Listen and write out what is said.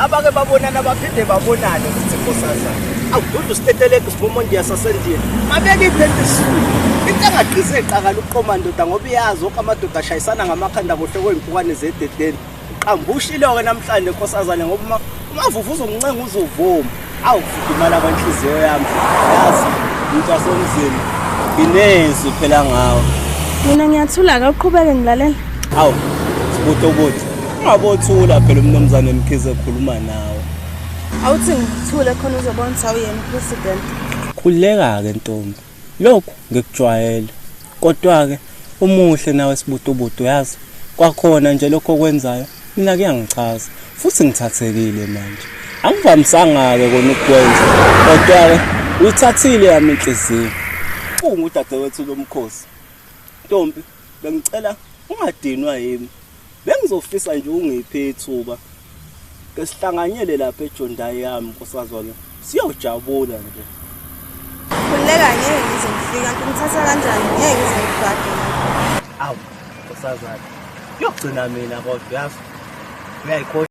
Abake babonana baphinde babonane futhi nkosazana. Awududu usitetelegu sibomondiya sasendiya. Mabeke iphenti isulu. Into engagqize qakala uqoma ndoda ngoba iyazi wonke amadoda ashayisana ngamakhanda kuhle kwey'mpukane zededeni. Uqambushile-ke namhlanje nkosazane ngoba uma umavuvu uzongincenga uzovuma. Awu kufudumala kwenhliziyo yami. Yazi mntasemzini nginezwi phela ngawe. Mina ngiyathula-ke uqhubeke ngilalela. Awu sibutobuto. Ungabothula phela umnumzane Mkhize ekhuluma nawe. Awuthi ngithule khona uzobona ukuthi awuyena upresident. Khululeka-ke ntombi. Lokhu ngikujwayele. Kodwa-ke umuhle nawe sibutubutu yazi. Kwakhona nje lokho okwenzayo mina kuyangichaza futhi ngithathekile manje. Angivamisanga-ke kona ukukwenza kodwa-ke uyithathile yami inhliziyo. Ungudadewethu lomkhosi. Ntombi bengicela ungadinwa yimi. Bengizofisa nje ungiphe ithuba ke sihlanganyele lapha eJondai yami nkosazana siyojabula nje. Khululeka ngeke ngize ngifike kanti ungithatha kanjani ngeke ngize ngikugade. Awu nkosazana kuyogcina mina kodwa yazi uyayikhohlwa.